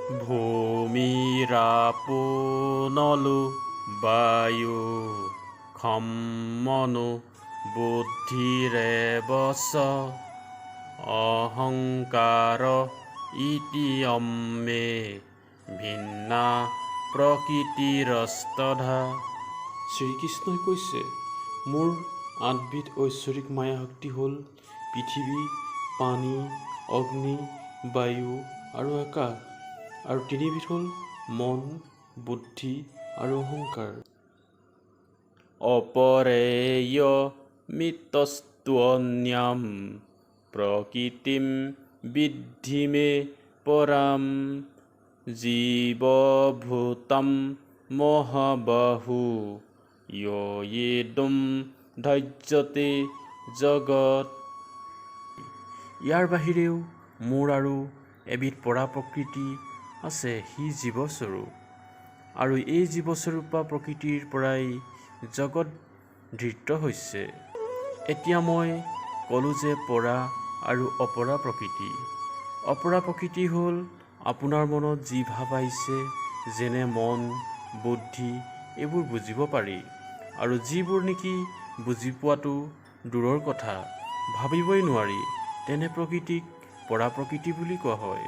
ভূমিৰাপো নলো বায়ু খম মনো বুদ্ধিৰেৱ চ অহংকাৰ ইতি ইমে ভিন্না প্ৰকৃতিৰস্তধা। শ্ৰীকৃষ্ণই কৈছে, মোৰ আঠবিধ ঐশ্বৰিক মায়াশক্তি হ'ল পৃথিৱী, পানী, অগ্নি, বায়ু আৰু আকাশ আৰু তিনিবিধ হ'ল মন, বুদ্ধি আৰু অহংকাৰ। অপৰেয়মিতস্ত্বন্যাম প্ৰকৃতিম বিদ্ধি মে পৰাম জীৱভূতাম মহাবাহো য়য়েদম ধাৰ্যতে জগৎ। ইয়াৰ বাহিৰেও মোৰ আৰু এবিধ পৰা প্ৰকৃতি আছে, সি জীৱস্বৰূপ আৰু এই জীৱস্বৰূপা প্ৰকৃতিৰ পৰাই জগত ধৃত হৈছে। এতিয়া মই ক'লোঁ যে পৰা আৰু অপৰা প্ৰকৃতি। অপৰা প্ৰকৃতি হ'ল আপোনাৰ মনত যি ভাৱ আহিছে, যেনে মন, বুদ্ধি, এইবোৰ বুজিব পাৰি আৰু যিবোৰ নেকি বুজি পোৱাটো দূৰৰ কথা, ভাবিবই নোৱাৰি, তেনে প্ৰকৃতিক পৰা প্ৰকৃতি বুলি কোৱা হয়।